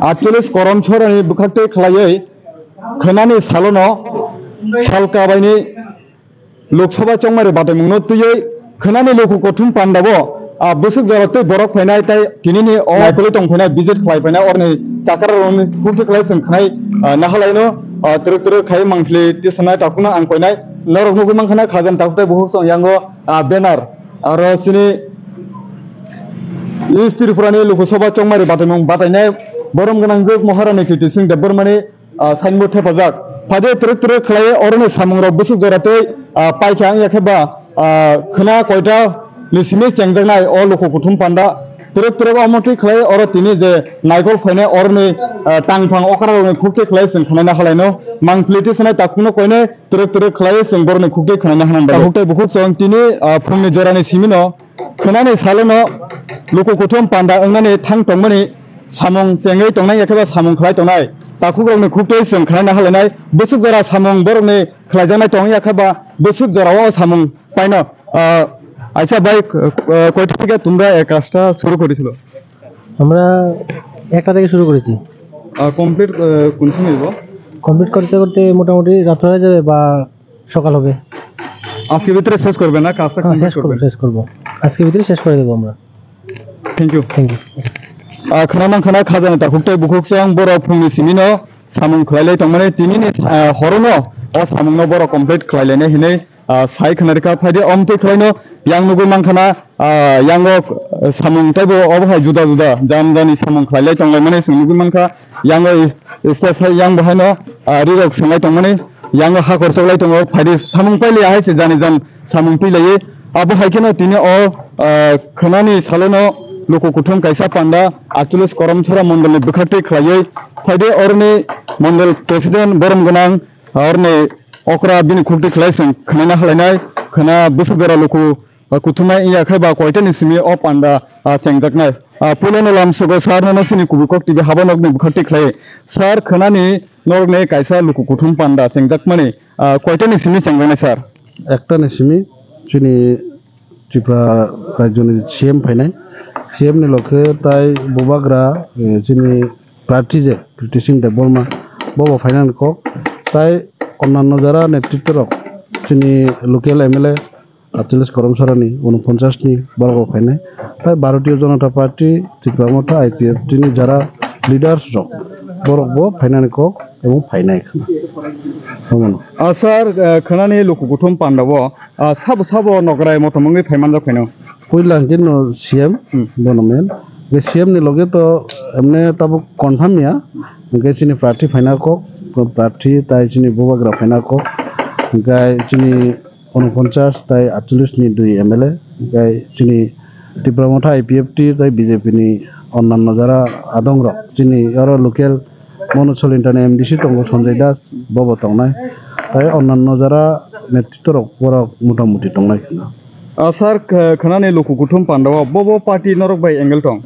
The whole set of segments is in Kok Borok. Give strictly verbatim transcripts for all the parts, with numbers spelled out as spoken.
Atcholish korom sorani bwkhaktwi khlaiwi khwnani salono salka baini Lok Sabha chongmari bataimungno twiwi khwnani luku kuthum pandao, ah, bwswk jora twi borok phainai tei tinini o naikolwi tong phainai, visit khlai phainai, orni chakararokni khukti khlai chwng khwnai, ah, nahalaino, ah, twrwk twrwk khai mangpili tisanai takhukno ang koinai. Norok nugwi mankha na khajani takhuk tei bukhuk chwng yango, ah, banner. Aro chini East Tripurani Lok Sabha chongmari bataimung batainai borom gwnangjwk Maharani Kirti Singh Debbarmani, ah, signboard thepajak. Phade twrwk twrwk khlai oroni samungrok bwswk jora tei, ah, paikha wngya khe ba, ah, khwna koita ni simi chengjaknai o luku kuthum panda. Twrwk twrwk omo twi khlai oro tini je naikol khlainai oroni, ah, tangphang okrarokni khukti khlai chwng khwnaina halaino mangpili tisanai takhukno koinai twrwk twrwk khlai chwng borokni khukti khwnaina hwnwi takhuk tei bukhuk chwng tini, ah, phungni jorani simino khwnani salono luku kuthum panda wngnani thang tongmani samung chengwi tongnai yakhe ba samung khlai tongnai takhukrokni khuktwi chwng khwnaina halainai bwswk jora samung borokni khlaijaknai tong yakhe ba bwswk jorao samung paino. Ah, aisa bai, ah, koita theke tumra ei kajta suru korisilo? আমরা একটা থেকে শুরু করেছি। আহ, কমপ্লিট, আহ, কোন সময় হইব? কমপ্লিট করতে করতে মোটামুটি রাত হয়ে যাবে বা সকাল হবে। আজকে ভিতরে শেষ করবে না কাজটা? হ্যাঁ, কমপ্লিট শেষ করবো, করবে? শেষ করবো। আজকে ভিতরে শেষ করে দেবো আমরা। Thank you. Thank you. Ah, khwnamang khana khajani takhuk tei bukhuk chwng borok phungni simino samung khlailai tongmani tinini, ah, horono o samungno borok complete khlailainai hinwi, ah, sai khwnarikha. Phaidi omtwi khlaino yang nugwi mankha na, ah, yango, ah, samung teibo obo hai juda juda jani jani samung khlailai tonglaimani chwng nugwi mankha. Yango is-, is-, sai yang bo haino, ah, rirok swngwi tongmani, yango hakor choklai tongo. Phaidi samung pailiya hai se jani jan samung twilaio. Abo hai kheno tini o, ah, khwnani salono luku kuthum kaisa panda Atcholish Korom Sora Mondolni bwkhaktwi khlaiwi phaidi oroni Mondol President borom gwnang oroni okra bini khukti khlai chwng khwnaina halainai khwna bwswk jora luku, ah, kuthumnai wngya khe ba koitani simi o panda, ah, chengjaknai. Ah, puilano lamsogo sir nono chini kubui kok T V habanokni bwkhaktwi khlai. Sir, khwnani norokni kaisa luku kuthum panda chengjakmani, ah, koitani simi chengjaknai sir? Ektani simi chini Tripura rajyoni C M phainai. C M ni lokhe tai bubagra, eh, chini prarthi je Kriti Singh Debbarma, bo bo phainani kok. Tai onnanno jara netritto rok, chini local M L A Atcholish Korom Sorani unoponchas ni borok bo phainai. Tai Bharatiya Janata Party, Tipra Motha, I P F T ni jara leaders rok, borok bo phainani kok. Abo phainai khna. Omono. Ah, sir, ah, khwnani luku kuthum pandao, ah, sabo sabo nokrai motom wngwi phaimanjak phaino? Puila hwnkhe no C M, hmm, bono men. Be C M ni loge to emne tabuk confirm ya. Hwnkhe chini prarthi phaina kok, prarthi tai chini bubagra phaina kok. Hwnkhe chini unoponchas tai atcholish ni dui M L A, hwnkhe chini Tipra Motha I P F T tai B J P ni onnanno jara adong rok. Chini oro local Mono Solintani M D C tongo Sanjay Das, bobo tongnai. Tai onnanno jara netritto rok borok motamuti tongnai khna. Ah, sir, kh-, khwnani luku kuthum pandao bobo party norok bai angle tong?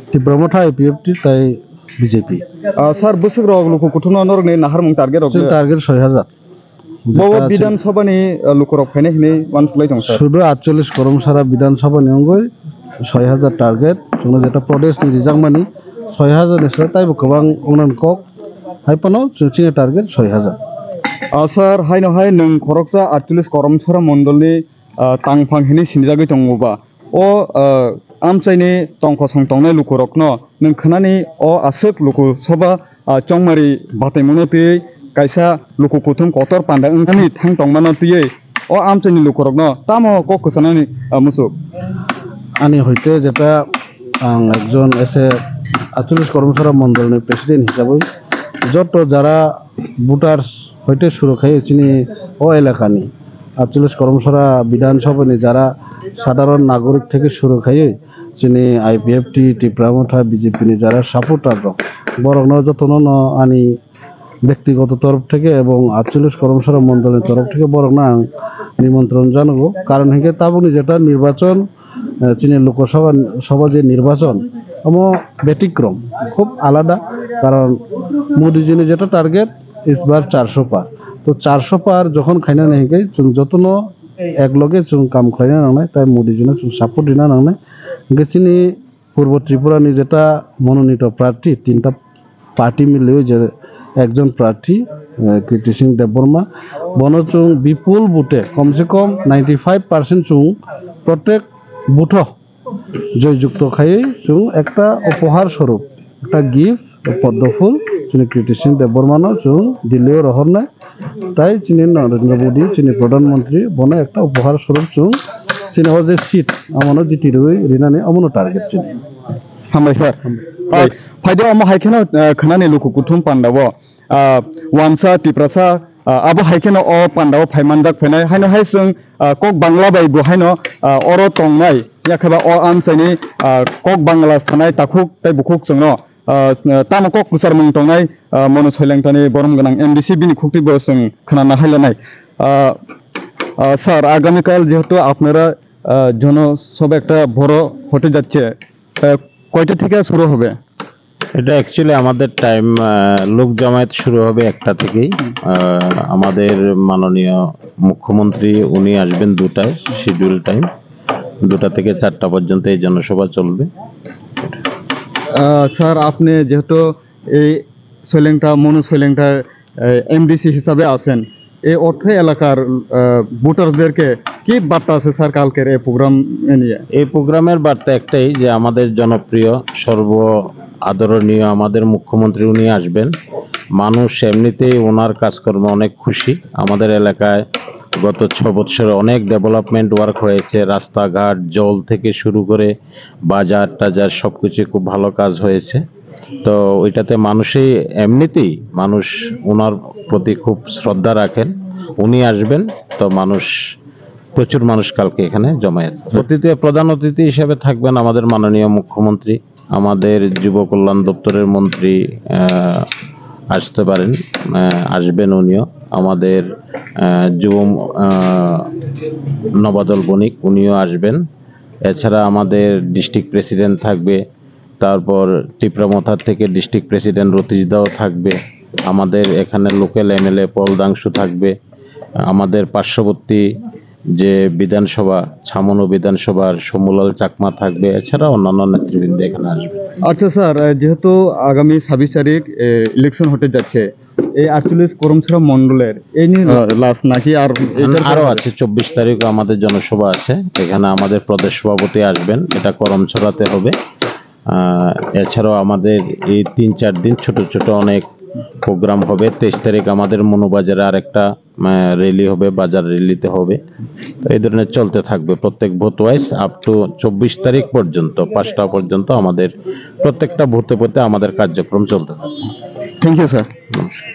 Tipra Motha I P F T tai B J P. Ah, sir, bwswk rok luku kuthumno norokni naharmung target rok le? Chwng target soi hajar. Bobo Jeta Bidhan Sabhani, ah, lukurok phainai hinwi uansuk lai tongo, sir. Sudu atcholish Korom Sora Bidhan Sabhani wngwi soi hajar target. Chwngno jeta Pradesh ni rijakmani soi hajar ni soi taibo kwbang wngnani kok. Hai phano chwng chini target soi hajar. Ah, sir, haino hai nwng khoroksa atcholish Korom Sora mondolni, ah, tangphang hinwi sinijagwi tongo ba? O, ah, amchaini tongkosong tongnai lukurokno nwng khwnani o aswk luku soba, ah, chongmari bataimungno twiwi kaisa luku kuthum kotor panda wngthani thang tongmano twiwi o amchaini lukurokno tamo kok kwchanani, ah, muchuk? Ani hoite jeta ang ekjon ese atcholish Korom Sora mondolni president hisabwi joto jara voters hoite suru khai chini o elakani atcholish Korom Sora Bidhan Sabhani jara sadharon nagorik theke suru khaiwi chini I P F T, Tipra Motha, B J P ni jara supporter rok, borokno jotono no ani bektigoto torof theke ebong atcholish Korom Sora mondolni torof theke borokno ang nimontron janago. Karon hinkhe tabukni jeta nirbachon, eh, chini Lok Sabha, Sabha je nirbachon, omo betikrom, khub alada. Karon Modi jini jeta target isbar charsho par. To charsho par jokhon khainani hinkhe chwng jotono ekloge chwng kam khlaina nangnai, tai Modi jino chwng support rina nangnai. Hinkhe chini Purbo Tripura ni jeta mononito prarthi tinta party milwi je ekjon prarthi, eh, Kriti Singh Debbarma, bono chwng bipul bute, komse kom ninety five percent chwng protek butho joy jukto khaiwi chwng ekta upohar swarup, ekta gift, poddo phul chini Kriti Singh Debbarmano chwng Delhi-o rohornai. Tai chini Narendra Modi, chini Pradhan Mantri, bono ekta upohar swarup chwng chini o je seat, amono jiti rwi rinani, amono target chini. Hambai sir. Hambai. Ah, phaidi omo hai kheno, ah, khnani luku kuthum panda o, ah, wansa, Tiprasa, ah, abo hai kheno o panda o phai manjak phainai. Haino hai chwng, ah, kok Bangla bai bo haino, ah, oro tongnai. Yakheba o amchaini, ah, kok Bangla sanai takhuk tei bukhuk chwngno, ah, tamo kok kwcharmung tongnai, ah, Monu Soilengtani borom gwnang M D C bini khukti bo chwng khnana hailanai. Ah, ah, sir, আগামীকাল যেহেতু আপনারা, আহ, জনসভা একটা বড় হতে যাচ্ছে, আহ, কয়টা থেকে শুরু হবে? এটা অ্যাকচুয়ালি আমাদের টাইম, আহ, লোক জমায়েত শুরু হবে একটা থেকেই। আহ, আমাদের মাননীয় মুখ্যমন্ত্রী উনি আসবেন দুটায়, শিডিউল টাইম, দুটা থেকে চারটা পর্যন্ত এই জনসভা চলবে। আহ, স্যার, আপনি যেহেতু এই সৈলেংটা, মনু সৈলেংটা, আহ, এমডিসি হিসাবে আছেন, এই অর্থ এলাকার, আহ, ভোটারদেরকে কি বার্তা আছে স্যার কালকের এই প্রোগ্রাম নিয়ে? এই প্রোগ্রামের বার্তা একটাই যে আমাদের জনপ্রিয়, সর্ব আদরণীয় আমাদের মুখ্যমন্ত্রী উনি আসবেন। মানুষ এমনিতেই ওনার কাজকর্মে অনেক খুশি। আমাদের এলাকায় গত ছ বছরে অনেক ডেভেলপমেন্ট ওয়ার্ক হয়েছে, রাস্তাঘাট, জল থেকে শুরু করে বাজার টাজার সবকিছু খুব ভালো কাজ হয়েছে। তো ওইটাতে মানুষই, এমনিতেই মানুষ ওনার প্রতি খুব শ্রদ্ধা রাখেন। উনি আসবেন, তো মানুষ, প্রচুর মানুষ কালকে এখানে জমায়েত হবে। অতিথি, প্রধান অতিথি হিসেবে থাকবেন আমাদের মাননীয় মুখ্যমন্ত্রী, আমাদের যুব কল্যাণ দপ্তরের মন্ত্রী, আহ, আসতে পারেন, আহ, আসবেন উনিও। আমাদের, আহ, যুব, আহ, নবাদল বণিক, উনিও আসবেন। এছাড়া আমাদের ডিস্ট্রিক্ট প্রেসিডেন্ট থাকবে, তারপর টিপরা মথার থেকে ডিস্ট্রিক্ট প্রেসিডেন্ট রতিশ দাও থাকবে, আমাদের এখানে লোকাল এমএলএ পল দাংশু থাকবে, আমাদের পার্শ্ববর্তী যে বিধানসভা, ছামনু বিধানসভার শম্ভুলাল চাকমা থাকবে, এছাড়া অন্যান্য নেতৃবৃন্দ এখানে আসবে। আচ্ছা স্যার, আহ, যেহেতু আগামী ছাব্বিশ তারিখ, এ, ইলেকশন হতে যাচ্ছে, এই আটচল্লিশ করমছড়া মণ্ডলের এই নিয়ে আহ, লাস্ট নাকি আর এটার আরো পরে? আছে, চব্বিশ তারিখ আমাদের জনসভা আছে, এখানে আমাদের প্রদেশ সভাপতি আসবেন, এটা করমছড়াতে হবে। আহ, এছাড়াও আমাদের এই তিন চার দিন ছোট ছোট অনেক প্রোগ্রাম হবে। তেইশ তারিখ আমাদের মনুবাজারে আরেকটা, আহ, র্যালি হবে, বাজার র্যালিতে হবে। তো এই ধরনের চলতে থাকবে প্রত্যেক বুথ ওয়াইজ আপ টু চব্বিশ তারিখ পর্যন্ত, পাঁচটা পর্যন্ত আমাদের প্রত্যেকটা বুথে বুথে আমাদের কার্যক্রম চলতে থাকবে। Thank you sir. নমস্কার।